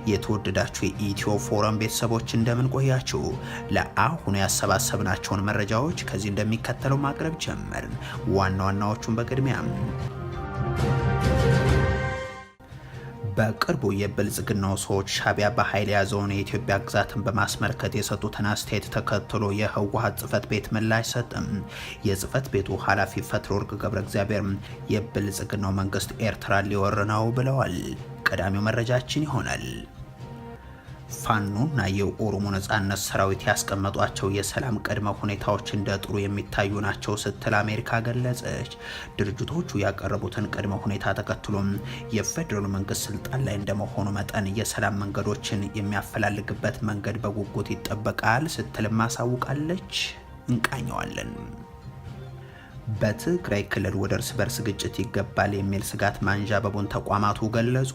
የተወደዳችሁ የኢትዮ ፎረም ቤተሰቦች እንደምን ቆያችሁ? ለአሁኑ ያሰባሰብናቸውን መረጃዎች ከዚህ እንደሚከተለው ማቅረብ ጀመርን። ዋና ዋናዎቹን በቅድሚያ፣ በቅርቡ የብልጽግናው ሰዎች ሻዕቢያ በኃይል የያዘውን የኢትዮጵያ ግዛትን በማስመልከት የሰጡትን አስተያየት ተከትሎ የህወሓት ጽህፈት ቤት ምላሽ ሰጥም። የጽህፈት ቤቱ ኃላፊ ፈትለወርቅ ገብረ እግዚአብሔር የብልጽግናው መንግስት ኤርትራ ሊወር ነው ብለዋል። ቀዳሚው መረጃችን ይሆናል። ፋኖና የኦሮሞ ነጻነት ሰራዊት ያስቀመጧቸው የሰላም ቅድመ ሁኔታዎች እንደ ጥሩ የሚታዩ ናቸው ስትል አሜሪካ ገለጸች። ድርጅቶቹ ያቀረቡትን ቅድመ ሁኔታ ተከትሎም የፌዴራሉ መንግስት ስልጣን ላይ እንደመሆኑ መጠን የሰላም መንገዶችን የሚያፈላልግበት መንገድ በጉጉት ይጠበቃል ስትልም አሳውቃለች። እንቃኘዋለን። በትግራይ ክልል ወደ እርስ በርስ ግጭት ይገባል የሚል ስጋት ማንዣበቡን ተቋማቱ ገለጹ።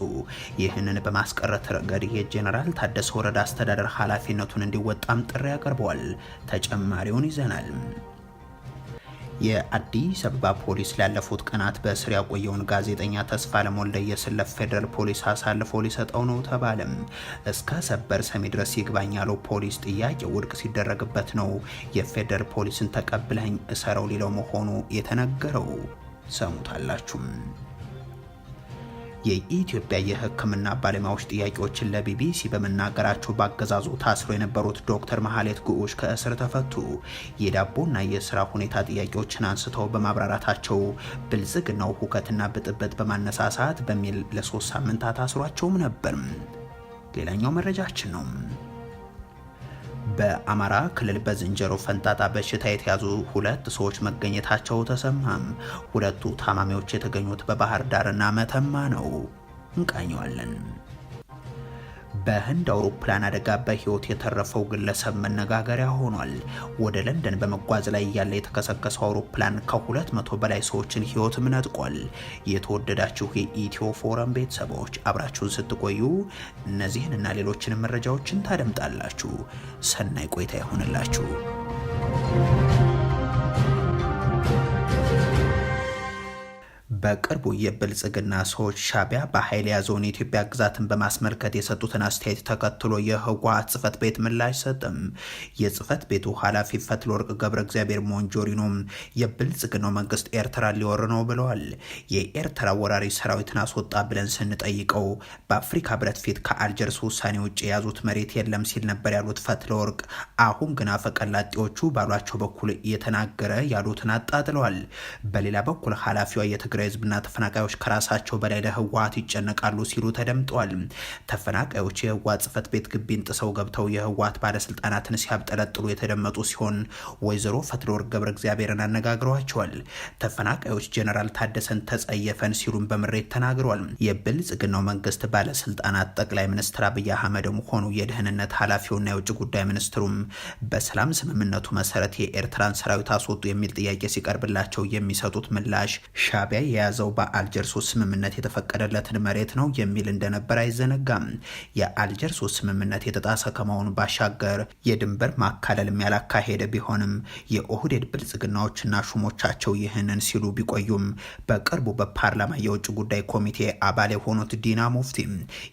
ይህንን በማስቀረት ረገድ የጄኔራል ታደሰ ወረደ አስተዳደር ኃላፊነቱን እንዲወጣም ጥሪ አቅርበዋል። ተጨማሪውን ይዘናል። የአዲስ አበባ ፖሊስ ላለፉት ቀናት በእስር ያቆየውን ጋዜጠኛ ተስፋለም ወልደየስን ለፌዴራል ፖሊስ አሳልፎ ሊሰጠው ነው ተባለም። እስከ ሰበር ሰሚ ድረስ ይግባኝ ያለው ፖሊስ ጥያቄ ውድቅ ሲደረግበት ነው የፌዴራል ፖሊስን ተቀብለኝ እሰረው ሊለው መሆኑ የተነገረው። ሰሙታላችሁም። የኢትዮጵያ የሕክምና ባለሙያዎች ጥያቄዎችን ለቢቢሲ በመናገራቸው በአገዛዙ ታስሮ የነበሩት ዶክተር መሐሌት ጉዑሽ ከእስር ተፈቱ። የዳቦና የስራ ሁኔታ ጥያቄዎችን አንስተው በማብራራታቸው ብልጽግናው ሁከትና ብጥብጥ በማነሳሳት በሚል ለ3 ሳምንታት አስሯቸውም ነበር። ሌላኛው መረጃችን ነው። በአማራ ክልል በዝንጀሮ ፈንጣጣ በሽታ የተያዙ ሁለት ሰዎች መገኘታቸው ተሰማም። ሁለቱ ታማሚዎች የተገኙት በባህር ዳርና መተማ ነው። እንቃኘዋለን። በህንድ አውሮፕላን አደጋ በህይወት የተረፈው ግለሰብ መነጋገሪያ ሆኗል። ወደ ለንደን በመጓዝ ላይ እያለ የተከሰከሰው አውሮፕላን ከ200 በላይ ሰዎችን ህይወትም ነጥቋል። የተወደዳችሁ የኢትዮ ፎረም ቤተሰቦች፣ አብራችሁን ስትቆዩ እነዚህን እና ሌሎችንም መረጃዎችን ታደምጣላችሁ። ሰናይ ቆይታ ይሆንላችሁ። በቅርቡ የብልጽግና ሰዎች ሻዕቢያ በኃይል የያዘውን የኢትዮጵያ ግዛትን በማስመልከት የሰጡትን አስተያየት ተከትሎ የህወሓት ጽህፈት ቤት ምላሽ ሰጥም። የጽህፈት ቤቱ ኃላፊ ፈትለወርቅ ገብረ እግዚአብሔር ሞንጆሪኖም የብልጽግናው መንግስት ኤርትራ ሊወር ነው ብለዋል። የኤርትራ ወራሪ ሰራዊትን አስወጣ ብለን ስንጠይቀው በአፍሪካ ህብረት ፊት ከአልጀርስ ውሳኔ ውጭ የያዙት መሬት የለም ሲል ነበር ያሉት ፈትለወርቅ፣ አሁን ግን አፈቀላጤዎቹ ባሏቸው በኩል እየተናገረ ያሉትን አጣጥለዋል። በሌላ በኩል ኃላፊዋ የትግራይ ህዝብና ተፈናቃዮች ከራሳቸው በላይ ለህወሓት ይጨነቃሉ ሲሉ ተደምጠዋል። ተፈናቃዮች የህወሓት ጽህፈት ቤት ግቢን ጥሰው ገብተው የህወሓት ባለስልጣናትን ሲያብጠለጥሉ የተደመጡ ሲሆን ወይዘሮ ፈትለወርቅ ገብረ እግዚአብሔርን አነጋግረዋቸዋል። ተፈናቃዮች ጀነራል ታደሰን ተጸየፈን ሲሉም በምሬት ተናግረዋል። የብልጽግናው መንግስት ባለስልጣናት ጠቅላይ ሚኒስትር አብይ አህመድም ሆኑ የደህንነት ኃላፊውና የውጭ ጉዳይ ሚኒስትሩም በሰላም ስምምነቱ መሰረት የኤርትራን ሰራዊት አስወጡ የሚል ጥያቄ ሲቀርብላቸው የሚሰጡት ምላሽ ሻዕቢያ የያዘው በአልጀርሱ ስምምነት የተፈቀደለትን መሬት ነው የሚል እንደነበር አይዘነጋም። የአልጀርሱ ስምምነት የተጣሰ ከመሆኑ ባሻገር የድንበር ማካለልም ያላካሄደ ቢሆንም የኦህዴድ ብልጽግናዎችና ሹሞቻቸው ይህንን ሲሉ ቢቆዩም በቅርቡ በፓርላማ የውጭ ጉዳይ ኮሚቴ አባል የሆኑት ዲና ሙፍቲ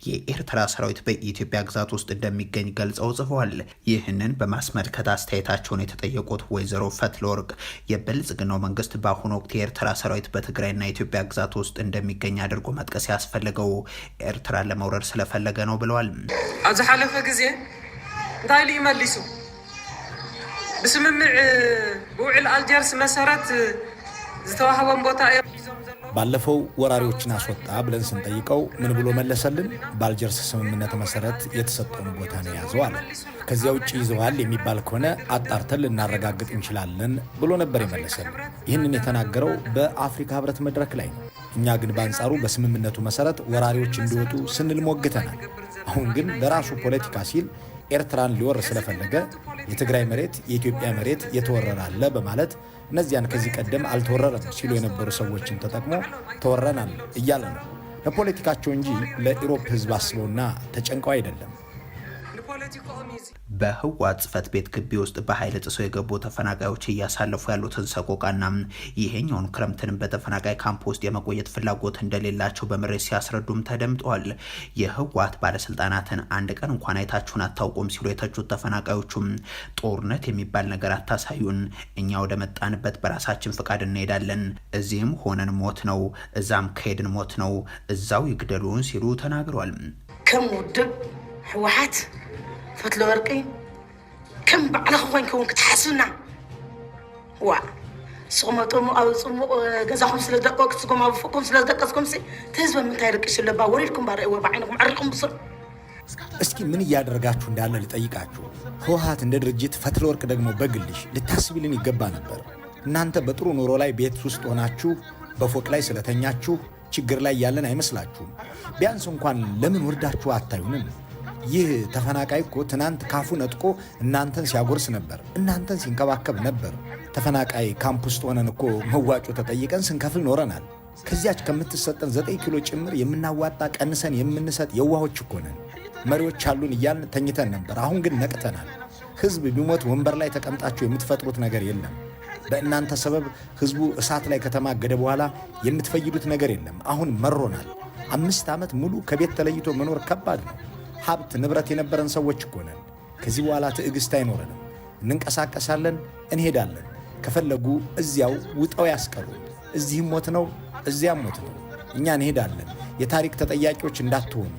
የኤርትራ ሰራዊት በኢትዮጵያ ግዛት ውስጥ እንደሚገኝ ገልጸው ጽፈዋል። ይህንን በማስመልከት አስተያየታቸውን የተጠየቁት ወይዘሮ ፈትለወርቅ የብልጽግናው መንግስት በአሁኑ ወቅት የኤርትራ ሰራዊት በትግራይና የኢትዮጵያ ግዛት ውስጥ እንደሚገኝ አድርጎ መጥቀስ ያስፈለገው ኤርትራን ለመውረር ስለፈለገ ነው ብለዋል። ኣብ ዝሓለፈ ግዜ እንታይ ኢሉ ይመሊሱ? ብስምምዕ ብውዕል ኣልጀርስ መሰረት ዝተዋህቦም ቦታ እዮም ሒዞም ዘለዉ። ባለፈው ወራሪዎችን አስወጣ ብለን ስንጠይቀው ምን ብሎ መለሰልን? በአልጀርስ ስምምነት መሰረት የተሰጠውን ቦታ ነው የያዘው አለ። ከዚያ ውጭ ይዘዋል የሚባል ከሆነ አጣርተን ልናረጋግጥ እንችላለን ብሎ ነበር የመለሰልን። ይህንን የተናገረው በአፍሪካ ህብረት መድረክ ላይ ነው። እኛ ግን በአንጻሩ በስምምነቱ መሰረት ወራሪዎች እንዲወጡ ስንል ሞግተናል። አሁን ግን ለራሱ ፖለቲካ ሲል ኤርትራን ሊወር ስለፈለገ የትግራይ መሬት የኢትዮጵያ መሬት የተወረረ አለ በማለት እነዚያን ከዚህ ቀደም አልተወረረም ሲሉ የነበሩ ሰዎችን ተጠቅሞ ተወረናል እያለ ነው። ለፖለቲካቸው እንጂ ለኢሮብ ሕዝብ አስበውና ተጨንቀው አይደለም። ፖለቲካኦም እዩ። በህወሓት ጽህፈት ቤት ግቢ ውስጥ በኃይል ጥሰው የገቡ ተፈናቃዮች እያሳለፉ ያሉትን ሰቆቃና ይሄኛውን ክረምትን በተፈናቃይ ካምፕ ውስጥ የመቆየት ፍላጎት እንደሌላቸው በምሬት ሲያስረዱም ተደምጠዋል። የህወሓት ባለስልጣናትን አንድ ቀን እንኳን አይታችሁን አታውቁም ሲሉ የተቹት ተፈናቃዮቹም ጦርነት የሚባል ነገር አታሳዩን፣ እኛ ወደ መጣንበት በራሳችን ፍቃድ እንሄዳለን፣ እዚህም ሆነን ሞት ነው፣ እዛም ከሄድን ሞት ነው፣ እዛው ይግደሉን ሲሉ ተናግረዋል። ከም ውድብ ህወሓት ፈትለ ወርቂ ከም ባዕልኹ ኮይንክ እውን ክትሓስብና ዋ ንስኹም ኣብ ፅሙቕ ገዛኹም ስለ ደቀስኩም ኣብ ፎቅኩም ስለ ዝደቀስኩም እቲ ህዝቢ ምንታይ ርቅሽ ኣለባ ወሪድኩም ባርእዎ ብዓይንኩም ዓሪኹም ብስሩ። እስኪ ምን እያደረጋችሁ እንዳለ ልጠይቃችሁ። ህወሓት እንደ ድርጅት፣ ፈትለወርቅ ደግሞ በግልሽ ልታስቢልን ይገባ ነበር። እናንተ በጥሩ ኑሮ ላይ ቤት ውስጥ ሆናችሁ በፎቅ ላይ ስለተኛችሁ ችግር ላይ ያለን አይመስላችሁም። ቢያንስ እንኳን ለምን ወርዳችሁ አታዩንም? ይህ ተፈናቃይ እኮ ትናንት ካፉ ነጥቆ እናንተን ሲያጎርስ ነበር፣ እናንተን ሲንከባከብ ነበር። ተፈናቃይ ካምፕ ውስጥ ሆነን እኮ መዋጮ ተጠይቀን ስንከፍል ኖረናል። ከዚያች ከምትሰጠን 9 ኪሎ ጭምር የምናዋጣ ቀንሰን የምንሰጥ የዋሆች እኮ ነን። መሪዎች አሉን እያልን ተኝተን ነበር። አሁን ግን ነቅተናል። ህዝብ ቢሞት ወንበር ላይ ተቀምጣችሁ የምትፈጥሩት ነገር የለም። በእናንተ ሰበብ ህዝቡ እሳት ላይ ከተማገደ በኋላ የምትፈይዱት ነገር የለም። አሁን መሮናል። 5 ዓመት ሙሉ ከቤት ተለይቶ መኖር ከባድ ነው። ሀብት ንብረት የነበረን ሰዎች እኮ ነን። ከዚህ በኋላ ትዕግስት አይኖረንም። እንንቀሳቀሳለን፣ እንሄዳለን። ከፈለጉ እዚያው ውጠው ያስቀሩን። እዚህም ሞት ነው፣ እዚያም ሞት ነው። እኛ እንሄዳለን። የታሪክ ተጠያቂዎች እንዳትሆኑ፣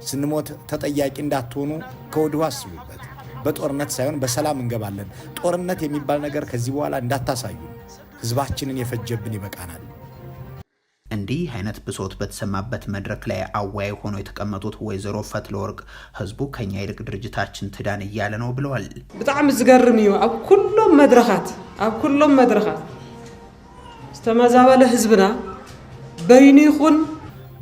ስንሞት ተጠያቂ እንዳትሆኑ ከወዲሁ አስቡበት። በጦርነት ሳይሆን በሰላም እንገባለን። ጦርነት የሚባል ነገር ከዚህ በኋላ እንዳታሳዩ። ህዝባችንን የፈጀብን ይበቃናል። እንዲህ አይነት ብሶት በተሰማበት መድረክ ላይ አወያይ ሆኖ የተቀመጡት ወይዘሮ ፈትለወርቅ ህዝቡ ከኛ ይልቅ ድርጅታችን ትዳን እያለ ነው ብለዋል። ብጣዕሚ ዝገርም እዩ። ኣብ ኩሎም መድረኻት ዝተመዛበለ ህዝብና በይኑ ይኹን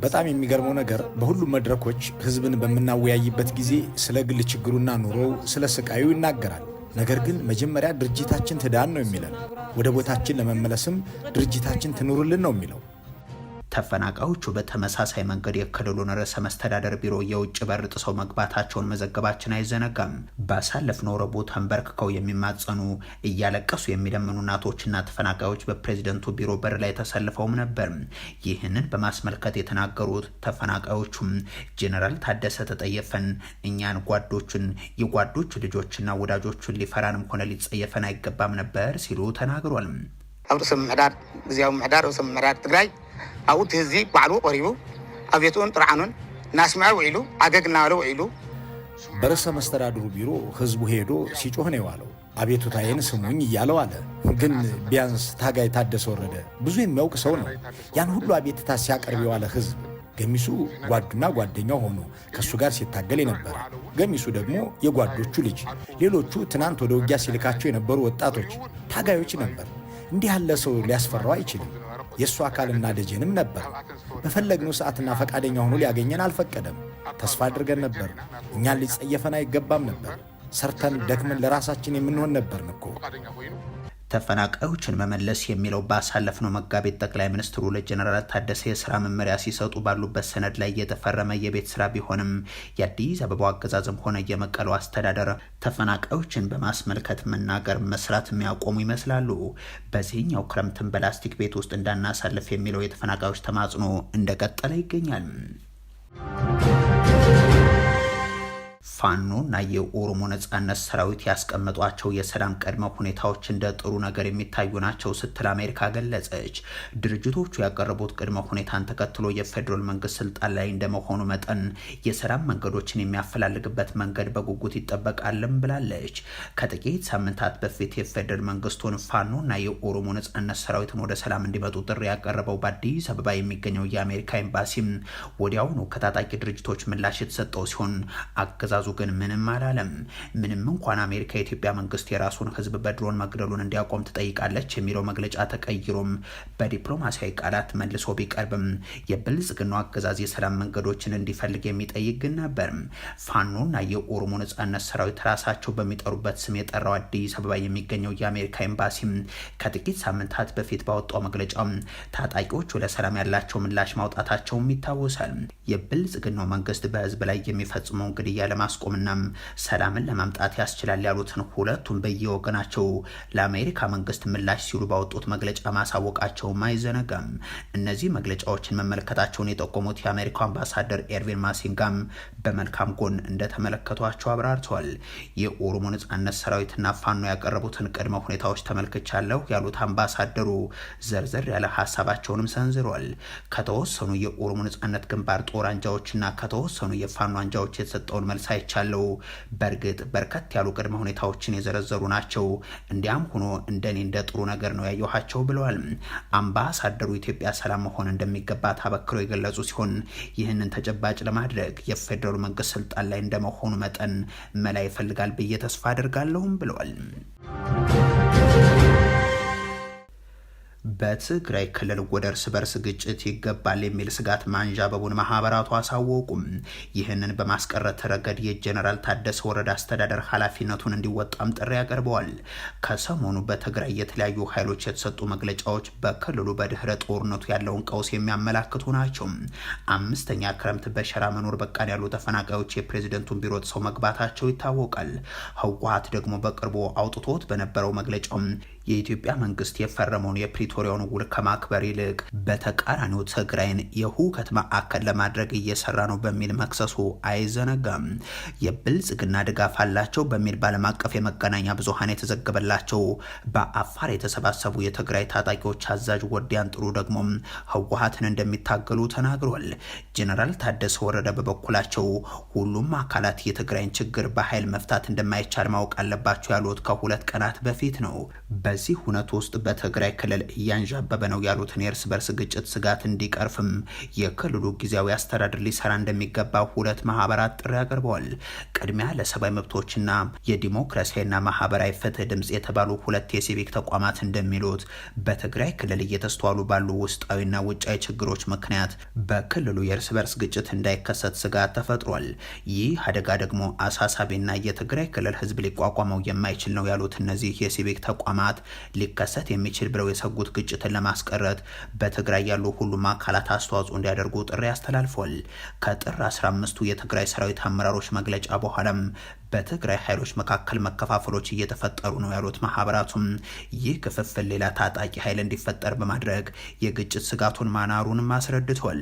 በጣም የሚገርመው ነገር በሁሉም መድረኮች ህዝብን በምናወያይበት ጊዜ ስለ ግል ችግሩና ኑሮው፣ ስለ ስቃዩ ይናገራል። ነገር ግን መጀመሪያ ድርጅታችን ትዳን ነው የሚለን። ወደ ቦታችን ለመመለስም ድርጅታችን ትኑርልን ነው የሚለው። ተፈናቃዮቹ በተመሳሳይ መንገድ የክልሉን ርዕሰ መስተዳደር ቢሮ የውጭ በር ጥሰው መግባታቸውን መዘገባችን አይዘነጋም። ባሳለፍነው ረቡዕ ተንበርክከው የሚማጸኑ፣ እያለቀሱ የሚለምኑ እናቶችና ተፈናቃዮች በፕሬዝደንቱ ቢሮ በር ላይ ተሰልፈውም ነበር። ይህንን በማስመልከት የተናገሩት ተፈናቃዮቹም ጄኔራል ታደሰ ተጠየፈን፣ እኛን ጓዶቹን፣ የጓዶቹ ልጆችና ወዳጆቹን ሊፈራንም ሆነ ሊጸየፈን አይገባም ነበር ሲሉ ተናግሯል። ኣብ ርእሰ ምምሕዳር ግዝያዊ ምምሕዳር ርእሰ ምምሕዳር ትግራይ ኣብኡ እቲ ህዝቢ ባዕሉ ቀሪቡ ኣቤትኡን ጥርዓኑን እናስምዐ ውዒሉ፣ ዓገግ እናበለ ውዒሉ። በርዕሰ መስተዳድሩ ቢሮ ህዝቡ ሄዶ ሲጮህ ነው የዋለው። አቤቱታዬን ስሙኝ እያለው አለ። ግን ቢያንስ ታጋይ ታደሰ ወረደ ብዙ የሚያውቅ ሰው ነው። ያን ሁሉ አቤቱታ ሲያቀርብ የዋለ ህዝብ ገሚሱ ጓዱና ጓደኛው ሆኖ ከእሱ ጋር ሲታገል የነበረ፣ ገሚሱ ደግሞ የጓዶቹ ልጅ፣ ሌሎቹ ትናንት ወደ ውጊያ ሲልካቸው የነበሩ ወጣቶች ታጋዮች ነበር። እንዲህ ያለ ሰው ሊያስፈራው አይችልም። የእሱ አካልና ደጀንም ነበር። በፈለግነው ሰዓትና ፈቃደኛ ሆኖ ሊያገኘን አልፈቀደም። ተስፋ አድርገን ነበር። እኛን ሊጸየፈን አይገባም ነበር። ሰርተን ደክመን ለራሳችን የምንሆን ነበርን እኮ። ተፈናቃዮችን መመለስ የሚለው ባሳለፍነው መጋቢት ጠቅላይ ሚኒስትሩ ለጀነራል ታደሰ የስራ መመሪያ ሲሰጡ ባሉበት ሰነድ ላይ የተፈረመ የቤት ስራ ቢሆንም የአዲስ አበባው አገዛዝም ሆነ የመቀለው አስተዳደር ተፈናቃዮችን በማስመልከት መናገር መስራት የሚያቆሙ ይመስላሉ። በዚህኛው ክረምትን በላስቲክ ቤት ውስጥ እንዳናሳልፍ የሚለው የተፈናቃዮች ተማጽኖ እንደቀጠለ ይገኛል። ፋኖና የኦሮሞ ነጻነት ሰራዊት ያስቀመጧቸው የሰላም ቅድመ ሁኔታዎች እንደ ጥሩ ነገር የሚታዩ ናቸው ስትል አሜሪካ ገለጸች። ድርጅቶቹ ያቀረቡት ቅድመ ሁኔታን ተከትሎ የፌዴራል መንግስት ስልጣን ላይ እንደመሆኑ መጠን የሰላም መንገዶችን የሚያፈላልግበት መንገድ በጉጉት ይጠበቃልም ብላለች። ከጥቂት ሳምንታት በፊት የፌዴራል መንግስቱን ፋኖና የኦሮሞ ነጻነት ሰራዊትን ወደ ሰላም እንዲመጡ ጥሪ ያቀረበው በአዲስ አበባ የሚገኘው የአሜሪካ ኤምባሲም ወዲያውኑ ከታጣቂ ድርጅቶች ምላሽ የተሰጠው ሲሆን አገዛዙ ግን ምንም አላለም። ምንም እንኳን አሜሪካ የኢትዮጵያ መንግስት የራሱን ህዝብ በድሮን መግደሉን እንዲያቆም ትጠይቃለች የሚለው መግለጫ ተቀይሮም በዲፕሎማሲያዊ ቃላት መልሶ ቢቀርብም የብልጽግናው አገዛዝ የሰላም መንገዶችን እንዲፈልግ የሚጠይቅ ግን ነበር። ፋኖና የኦሮሞ ነጻነት ሰራዊት ራሳቸው በሚጠሩበት ስም የጠራው አዲስ አበባ የሚገኘው የአሜሪካ ኤምባሲም ከጥቂት ሳምንታት በፊት ባወጣው መግለጫ ታጣቂዎቹ ለሰላም ያላቸው ምላሽ ማውጣታቸውም ይታወሳል። የብልጽግናው መንግስት በህዝብ ላይ የሚፈጽመውን ግድያ ለማስቆምና ሰላምን ለማምጣት ያስችላል ያሉትን ሁለቱም በየወገናቸው ለአሜሪካ መንግስት ምላሽ ሲሉ ባወጡት መግለጫ ማሳወቃቸውም አይዘነጋም። እነዚህ መግለጫዎችን መመልከታቸውን የጠቆሙት የአሜሪካው አምባሳደር ኤርቪን ማሲንጋም በመልካም ጎን እንደተመለከቷቸው አብራርተዋል። የኦሮሞ ነጻነት ሰራዊትና ፋኖ ያቀረቡትን ቅድመ ሁኔታዎች ተመልክቻለሁ ያሉት አምባሳደሩ ዘርዘር ያለ ሀሳባቸውንም ሰንዝረዋል። ከተወሰኑ የኦሮሞ ነጻነት ግንባር ጦር አንጃዎችና ከተወሰኑ የፋኖ አንጃዎች የተሰጠውን መልስ አይቻለው። በእርግጥ በርከት ያሉ ቅድመ ሁኔታዎችን የዘረዘሩ ናቸው። እንዲያም ሆኖ እንደኔ እንደ ጥሩ ነገር ነው ያየኋቸው ብለዋል። አምባሳደሩ ኢትዮጵያ ሰላም መሆን እንደሚገባት አበክረው የገለጹ ሲሆን ይህንን ተጨባጭ ለማድረግ የፌዴራሉ መንግስት ስልጣን ላይ እንደመሆኑ መጠን መላ ይፈልጋል ብዬ ተስፋ አድርጋለሁም ብለዋል። በትግራይ ክልል ወደ እርስ በርስ ግጭት ይገባል የሚል ስጋት ማንዣበቡን ማህበራቱ አሳወቁም። ይህንን በማስቀረት ረገድ የጀነራል ታደሰ ወረደ አስተዳደር ኃላፊነቱን እንዲወጣም ጥሪ አቅርበዋል። ከሰሞኑ በትግራይ የተለያዩ ኃይሎች የተሰጡ መግለጫዎች በክልሉ በድህረ ጦርነቱ ያለውን ቀውስ የሚያመላክቱ ናቸው። አምስተኛ ክረምት በሸራ መኖር በቃን ያሉ ተፈናቃዮች የፕሬዝደንቱን ቢሮ ጥሰው መግባታቸው ይታወቃል። ህወሓት ደግሞ በቅርቡ አውጥቶት በነበረው መግለጫው የኢትዮጵያ መንግስት የፈረመውን የፕሪቶሪያውን ውል ከማክበር ይልቅ በተቃራኒው ትግራይን የሁከት ማዕከል ለማድረግ እየሰራ ነው በሚል መክሰሱ አይዘነጋም። የብልጽግና ድጋፍ አላቸው በሚል ባለም አቀፍ የመገናኛ ብዙሃን የተዘገበላቸው በአፋር የተሰባሰቡ የትግራይ ታጣቂዎች አዛዥ ወዲያን ጥሩ ደግሞ ህወሓትን እንደሚታገሉ ተናግሯል። ጀነራል ታደሰ ወረደ በበኩላቸው ሁሉም አካላት የትግራይን ችግር በኃይል መፍታት እንደማይቻል ማወቅ አለባቸው ያሉት ከ2 ቀናት በፊት ነው። በዚህ ሁነት ውስጥ በትግራይ ክልል እያንዣበበ ነው ያሉትን የእርስ በርስ ግጭት ስጋት እንዲቀርፍም የክልሉ ጊዜያዊ አስተዳደር ሊሰራ እንደሚገባ ሁለት ማህበራት ጥሪ አቅርበዋል። ቅድሚያ ለሰብአዊ መብቶችና የዲሞክራሲያዊና ማህበራዊ ፍትህ ድምጽ የተባሉ ሁለት የሲቪክ ተቋማት እንደሚሉት በትግራይ ክልል እየተስተዋሉ ባሉ ውስጣዊና ውጫዊ ችግሮች ምክንያት በክልሉ የእርስ በርስ ግጭት እንዳይከሰት ስጋት ተፈጥሯል። ይህ አደጋ ደግሞ አሳሳቢና የትግራይ ክልል ህዝብ ሊቋቋመው የማይችል ነው ያሉት እነዚህ የሲቪክ ተቋማት ሊከሰት የሚችል ብለው የሰጉት ግጭትን ለማስቀረት በትግራይ ያሉ ሁሉም አካላት አስተዋጽኦ እንዲያደርጉ ጥሪ አስተላልፏል። ከጥር 15ቱ የትግራይ ሰራዊት አመራሮች መግለጫ በኋላም በትግራይ ኃይሎች መካከል መከፋፈሎች እየተፈጠሩ ነው ያሉት ማህበራቱም ይህ ክፍፍል ሌላ ታጣቂ ኃይል እንዲፈጠር በማድረግ የግጭት ስጋቱን ማናሩንም አስረድቷል።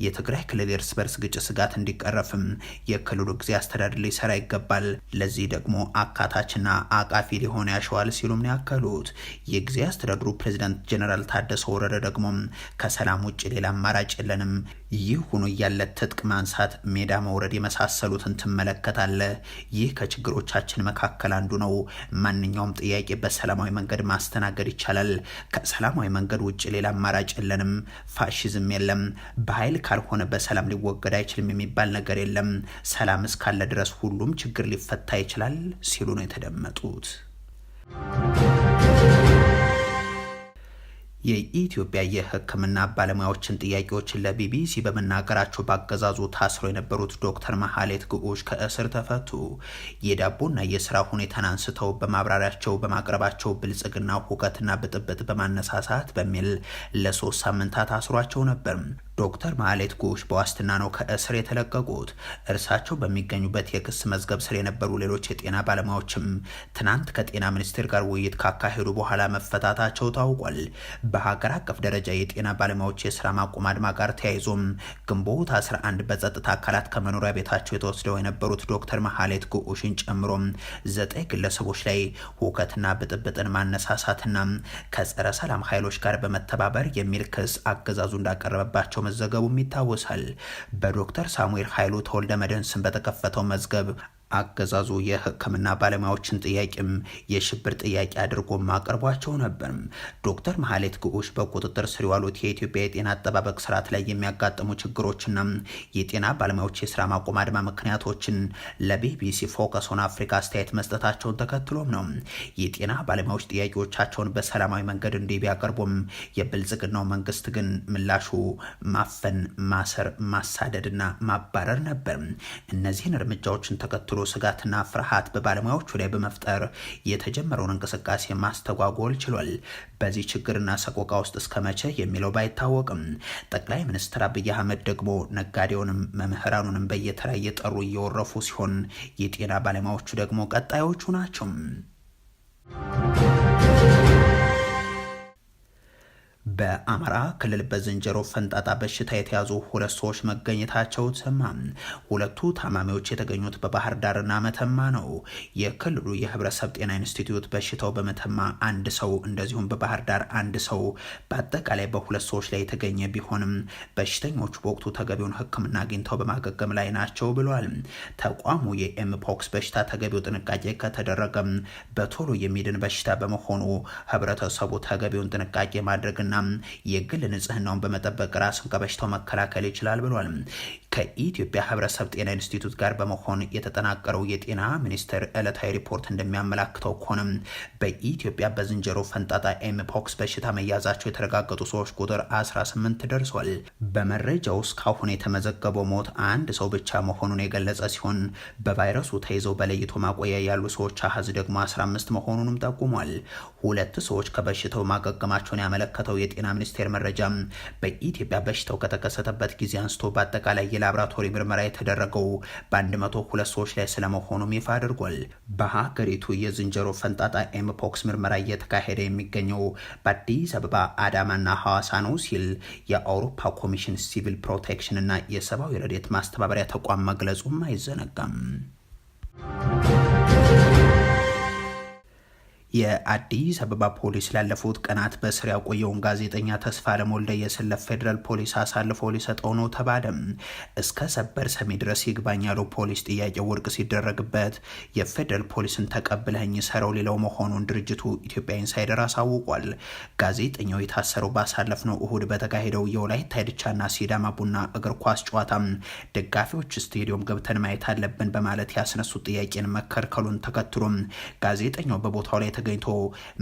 የትግራይ ክልል የእርስ በርስ ግጭት ስጋት እንዲቀረፍም የክልሉ ጊዜ አስተዳደር ሊሰራ ይገባል። ለዚህ ደግሞ አካታችና አቃፊ ሊሆን ያሸዋል ሲሉም ነው ያከሉት። የጊዜ አስተዳደሩ ፕሬዚዳንት ጀነራል ታደሰ ወረደ ደግሞ ከሰላም ውጭ ሌላ አማራጭ የለንም፣ ይህ ሆኖ እያለ ትጥቅ ማንሳት፣ ሜዳ መውረድ የመሳሰሉትን ትመለከታለህ። ይህ ከችግሮቻችን መካከል አንዱ ነው። ማንኛውም ጥያቄ በሰላማዊ መንገድ ማስተናገድ ይቻላል። ከሰላማዊ መንገድ ውጭ ሌላ አማራጭ የለንም። ፋሽዝም የለም። በኃይል ካልሆነ በሰላም ሊወገድ አይችልም የሚባል ነገር የለም። ሰላም እስካለ ድረስ ሁሉም ችግር ሊፈታ ይችላል ሲሉ ነው የተደመጡት። የኢትዮጵያ የሕክምና ባለሙያዎችን ጥያቄዎችን ለቢቢሲ በመናገራቸው በአገዛዙ ታስረው የነበሩት ዶክተር መሐሌት ግዑሽ ከእስር ተፈቱ። የዳቦና የስራ ሁኔታን አንስተው በማብራሪያቸው በማቅረባቸው ብልጽግና ሁከትና ብጥብጥ በማነሳሳት በሚል ለ3 ሳምንታት አስሯቸው ነበር። ዶክተር መሐሌት ግዑሽ በዋስትና ነው ከእስር የተለቀቁት። እርሳቸው በሚገኙበት የክስ መዝገብ ስር የነበሩ ሌሎች የጤና ባለሙያዎችም ትናንት ከጤና ሚኒስቴር ጋር ውይይት ካካሄዱ በኋላ መፈታታቸው ታውቋል። በሀገር አቀፍ ደረጃ የጤና ባለሙያዎች የስራ ማቆም አድማ ጋር ተያይዞም ግንቦት 11 በጸጥታ አካላት ከመኖሪያ ቤታቸው የተወስደው የነበሩት ዶክተር መሐሌት ግዑሽን ጨምሮ 9 ግለሰቦች ላይ ሁከትና ብጥብጥን ማነሳሳትና ከጸረ ሰላም ኃይሎች ጋር በመተባበር የሚል ክስ አገዛዙ እንዳቀረበባቸው መዘገቡም ይታወሳል። በዶክተር ሳሙኤል ኃይሉ ተወልደ መድህን ስም በተከፈተው መዝገብ አገዛዙ የሕክምና ባለሙያዎችን ጥያቄም የሽብር ጥያቄ አድርጎ ማቅረቧቸው ነበር። ዶክተር መሐሌት ግዑሽ በቁጥጥር ስር የዋሉት የኢትዮጵያ የጤና አጠባበቅ ስርዓት ላይ የሚያጋጥሙ ችግሮችና የጤና ባለሙያዎች የስራ ማቆም አድማ ምክንያቶችን ለቢቢሲ ፎከስ ኦን አፍሪካ አስተያየት መስጠታቸውን ተከትሎም ነው። የጤና ባለሙያዎች ጥያቄዎቻቸውን በሰላማዊ መንገድ እንዲህ ቢያቀርቡም የብልጽግናው መንግስት ግን ምላሹ ማፈን፣ ማሰር፣ ማሳደድና ማባረር ነበር። እነዚህን እርምጃዎችን ተከትሎ ስጋትና ፍርሃት በባለሙያዎቹ ላይ በመፍጠር የተጀመረውን እንቅስቃሴ ማስተጓጎል ችሏል። በዚህ ችግርና ሰቆቃ ውስጥ እስከ መቼ የሚለው ባይታወቅም ጠቅላይ ሚኒስትር አብይ አህመድ ደግሞ ነጋዴውንም መምህራኑንም በየተራ እየጠሩ እየወረፉ ሲሆን የጤና ባለሙያዎቹ ደግሞ ቀጣዮቹ ናቸው። በአማራ ክልል በዝንጀሮ ፈንጣጣ በሽታ የተያዙ 2 ሰዎች መገኘታቸው ተሰማ። 2ቱ ታማሚዎች የተገኙት በባህር ዳርና መተማ ነው። የክልሉ የህብረተሰብ ጤና ኢንስቲትዩት በሽታው በመተማ 1 ሰው እንደዚሁም በባህር ዳር 1 ሰው በአጠቃላይ በ2 ሰዎች ላይ የተገኘ ቢሆንም በሽተኞቹ በወቅቱ ተገቢውን ሕክምና አግኝተው በማገገም ላይ ናቸው ብሏል። ተቋሙ የኤምፖክስ በሽታ ተገቢው ጥንቃቄ ከተደረገም በቶሎ የሚድን በሽታ በመሆኑ ህብረተሰቡ ተገቢውን ጥንቃቄ ማድረግና የግል ንጽህናውን በመጠበቅ ራስን ከበሽታው መከላከል ይችላል ብሏል። ከኢትዮጵያ ህብረተሰብ ጤና ኢንስቲትዩት ጋር በመሆን የተጠናቀረው የጤና ሚኒስቴር ዕለታዊ ሪፖርት እንደሚያመላክተው ከሆነም በኢትዮጵያ በዝንጀሮ ፈንጣጣ ኤምፖክስ በሽታ መያዛቸው የተረጋገጡ ሰዎች ቁጥር 18 ደርሷል። በመረጃው እስካሁን የተመዘገበው ሞት 1 ሰው ብቻ መሆኑን የገለጸ ሲሆን በቫይረሱ ተይዘው በለይቶ ማቆያ ያሉ ሰዎች አሃዝ ደግሞ 15 መሆኑንም ጠቁሟል። 2 ሰዎች ከበሽታው ማገገማቸውን ያመለከተው የጤና ሚኒስቴር መረጃ በኢትዮጵያ በሽታው ከተከሰተበት ጊዜ አንስቶ በአጠቃላይ የላብራቶሪ ምርመራ የተደረገው በ102 ሰዎች ላይ ስለመሆኑም ይፋ አድርጓል። በሀገሪቱ የዝንጀሮ ፈንጣጣ ኤምፖክስ ምርመራ እየተካሄደ የሚገኘው በአዲስ አበባ፣ አዳማና ሐዋሳ ነው ሲል የአውሮፓ ኮሚሽን ሲቪል ፕሮቴክሽን እና የሰብአዊ ረድኤት ማስተባበሪያ ተቋም መግለጹም አይዘነጋም። የአዲስ አበባ ፖሊስ ላለፉት ቀናት በስር ያቆየውን ጋዜጠኛ ተስፋለም ወልደየስን ለፌዴራል ፖሊስ አሳልፎ ሊሰጠው ነው ተባለ። እስከ ሰበር ሰሚ ድረስ ይግባኝ ያለው ፖሊስ ጥያቄው ውድቅ ሲደረግበት የፌዴራል ፖሊስን ተቀብለኝ ሰረው ሌላው መሆኑን ድርጅቱ ኢትዮጵያ ኢንሳይደር አሳውቋል። ጋዜጠኛው የታሰረው ባሳለፍነው እሁድ በተካሄደው የወላይታ ድቻና ሲዳማ ቡና እግር ኳስ ጨዋታ ደጋፊዎች ስቴዲየም ገብተን ማየት አለብን በማለት ያስነሱት ጥያቄን መከልከሉን ተከትሎም ጋዜጠኛው በቦታው ላይ ተገኝቶ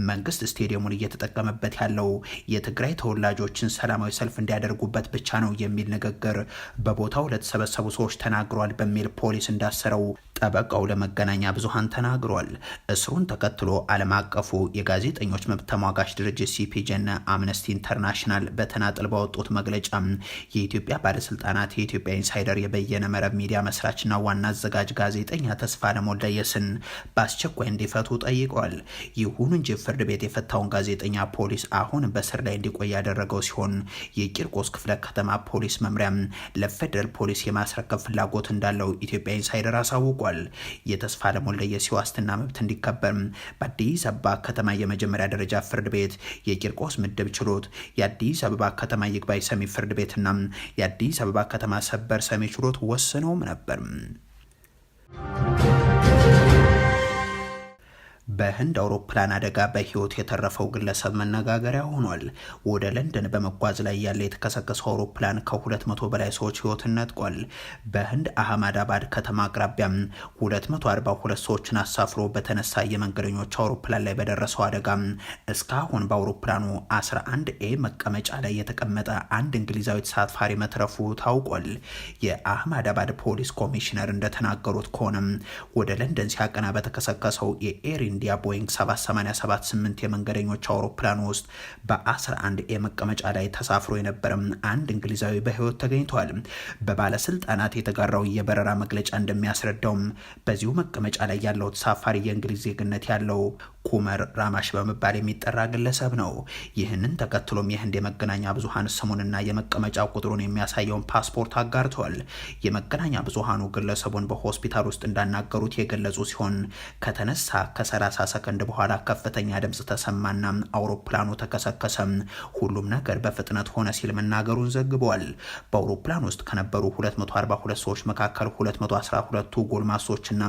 መንግስት ስቴዲየሙን እየተጠቀመበት ያለው የትግራይ ተወላጆችን ሰላማዊ ሰልፍ እንዲያደርጉበት ብቻ ነው የሚል ንግግር በቦታው ለተሰበሰቡ ሰዎች ተናግሯል በሚል ፖሊስ እንዳሰረው ጠበቃው ለመገናኛ ብዙሃን ተናግሯል። እስሩን ተከትሎ ዓለም አቀፉ የጋዜጠኞች መብት ተሟጋች ድርጅት ሲፒጄ እና አምነስቲ ኢንተርናሽናል በተናጥል ባወጡት መግለጫ የኢትዮጵያ ባለስልጣናት የኢትዮጵያ ኢንሳይደር የበየነ መረብ ሚዲያ መስራችና ዋና አዘጋጅ ጋዜጠኛ ተስፋለም ወልደየስን በአስቸኳይ እንዲፈቱ ጠይቀዋል። ይሁን እንጂ ፍርድ ቤት የፈታውን ጋዜጠኛ ፖሊስ አሁን በስር ላይ እንዲቆይ ያደረገው ሲሆን የቂርቆስ ክፍለ ከተማ ፖሊስ መምሪያም ለፌደራል ፖሊስ የማስረከብ ፍላጎት እንዳለው ኢትዮጵያ ኢንሳይደር አሳውቋል። የተስፋለም ወልደየስ የዋስትና መብት እንዲከበር በአዲስ አበባ ከተማ የመጀመሪያ ደረጃ ፍርድ ቤት የቂርቆስ ምድብ ችሎት፣ የአዲስ አበባ ከተማ ይግባኝ ሰሚ ፍርድ ቤትና የአዲስ አበባ ከተማ ሰበር ሰሚ ችሎት ወስነውም ነበር። በህንድ አውሮፕላን አደጋ በህይወት የተረፈው ግለሰብ መነጋገሪያ ሆኗል። ወደ ለንደን በመጓዝ ላይ ያለ የተከሰከሰው አውሮፕላን ከ200 በላይ ሰዎች ህይወትን ነጥቋል። በህንድ አህመዳባድ ከተማ አቅራቢያ 242 ሰዎችን አሳፍሮ በተነሳ የመንገደኞች አውሮፕላን ላይ በደረሰው አደጋ እስካሁን በአውሮፕላኑ 11 ኤ መቀመጫ ላይ የተቀመጠ አንድ እንግሊዛዊ ተሳፋሪ መትረፉ ታውቋል። የአህመዳባድ ፖሊስ ኮሚሽነር እንደተናገሩት ከሆነም ወደ ለንደን ሲያቀና በተከሰከሰው የኤር ኢንዲያ ቦይንግ 7878 የመንገደኞች አውሮፕላን ውስጥ በ11 ኤ መቀመጫ ላይ ተሳፍሮ የነበረ አንድ እንግሊዛዊ በህይወት ተገኝቷል። በባለስልጣናት የተጋራው የበረራ መግለጫ እንደሚያስረዳውም በዚሁ መቀመጫ ላይ ያለው ተሳፋሪ የእንግሊዝ ዜግነት ያለው ኩመር ራማሽ በመባል የሚጠራ ግለሰብ ነው። ይህንን ተከትሎም የህንድ የመገናኛ ብዙሃን ስሙንና የመቀመጫ ቁጥሩን የሚያሳየውን ፓስፖርት አጋርተዋል። የመገናኛ ብዙሃኑ ግለሰቡን በሆስፒታል ውስጥ እንዳናገሩት የገለጹ ሲሆን ከተነሳ ከ30 ሰከንድ በኋላ ከፍተኛ ድምጽ ተሰማና አውሮፕላኑ ተከሰከሰ። ሁሉም ነገር በፍጥነት ሆነ ሲል መናገሩን ዘግበዋል። በአውሮፕላን ውስጥ ከነበሩ 242 ሰዎች መካከል 212ቱ ጎልማሶችና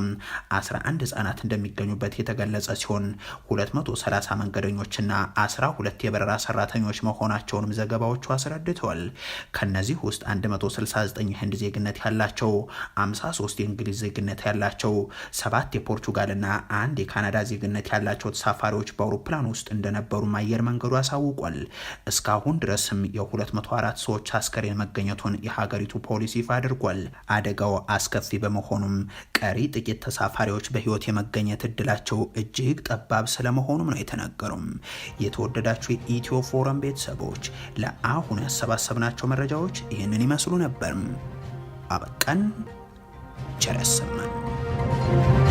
11 ህጻናት እንደሚገኙበት የተገለጸ ሲሆን 230 መንገደኞችና 12 የበረራ ሰራተኞች መሆናቸውንም ዘገባዎቹ አስረድተዋል። ከነዚህ ውስጥ 169 የህንድ ዜግነት ያላቸው፣ 53 የእንግሊዝ ዜግነት ያላቸው፣ 7 የፖርቹጋልና 1 የካናዳ ዜግነት ያላቸው ተሳፋሪዎች በአውሮፕላን ውስጥ እንደነበሩም አየር መንገዱ አሳውቋል። እስካሁን ድረስም የ204 ሰዎች አስከሬን መገኘቱን የሀገሪቱ ፖሊስ ይፋ አድርጓል። አደጋው አስከፊ በመሆኑም ቀሪ ጥቂት ተሳፋሪዎች በህይወት የመገኘት እድላቸው እጅግ ጠባብ ስለመሆኑም ነው የተነገሩም። የተወደዳችሁ የኢትዮ ፎረም ቤተሰቦች ለአሁኑ ያሰባሰብናቸው መረጃዎች ይህንን ይመስሉ ነበርም። አበቃን። ቸር ያሰማን።